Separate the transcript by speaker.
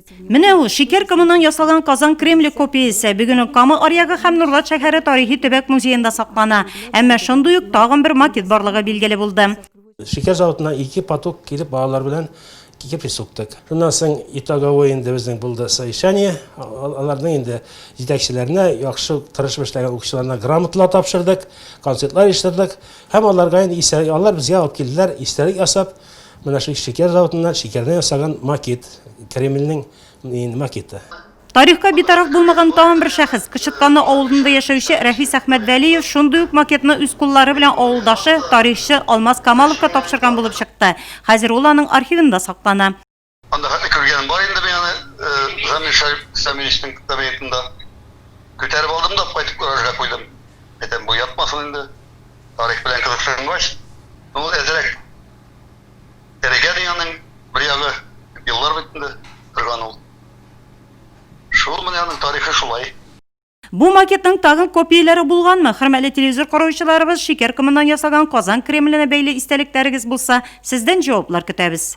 Speaker 1: Менә ул, шикәр комыннан ясалган Казан Кремле копиясе, бүген ул Кама аръягы һәм Нурлат шәһәре тарихи-төбәк музеенда саклана. Әмма шундый ук тагын бер макет барлыгы билгеле булды.
Speaker 2: Шикәр заводына ике поток килеп балалар белән кепри суктык. Шуннан соң итоговой инде безнең булды совещание. Аларның инде җитәкчеләренә, яхшы тырышып эшләгән укучыларына грамоталар тапшырдык, концертлар оештырдык. Һәм аларга инде истәлек, алар безгә алып килделәр, истәлек ясап, менә шул шикәр заводыннан шикәрдән ясаган макет, Кремльнең макеты.
Speaker 1: Тарихка битараф булмаган тагын бер шәхес, Кычытканлы авылында яшәүче Рәфис Әхмәтвәлиев шундый ук макетны үз куллары белән авылдашы, тарихчы Алмаз Камаловка тапшырган булып чыкты. Хәзер ул аның архивында саклана.
Speaker 3: Анда хәтле күргәнем бар инде мин аны, Замир Шамилевичның кабинетында. Күтәреп алдым да кайтып гаражга куйдым. Әйтәм, бу ятмасын инде. Тарих белән кызыксынгач, ул әзрәк эрегән аның бер ягы, еллар бит инде торган ул. Шул менә аның тарихы шулай.
Speaker 1: Бу макетның тагын копияләре булганмы? Хөрмәтле телевизор караучыларыбыз, шикәр комыннан ясалган Казан Кремленә бәйле истәлекләрегез булса, сездән җаваплар көтәбез.